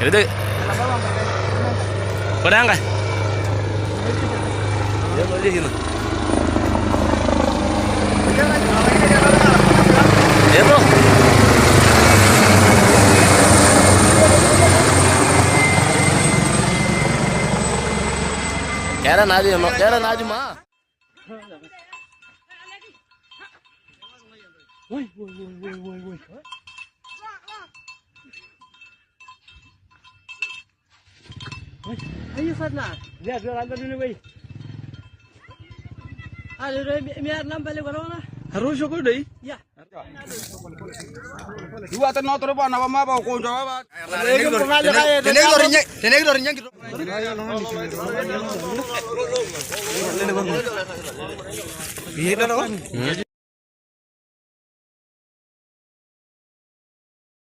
Etejo ore enkae Eto. Keeta naaji keeta naaji maa. Woi, woi, woi, woi, woi, woi. Ayo Fatna. Ya, dua kali dulu woi. Ayo, miar nambah le corona. Harusho kudai. Ya. Iwata notoro bana ba maba okonjo ba. Tenekitorinye.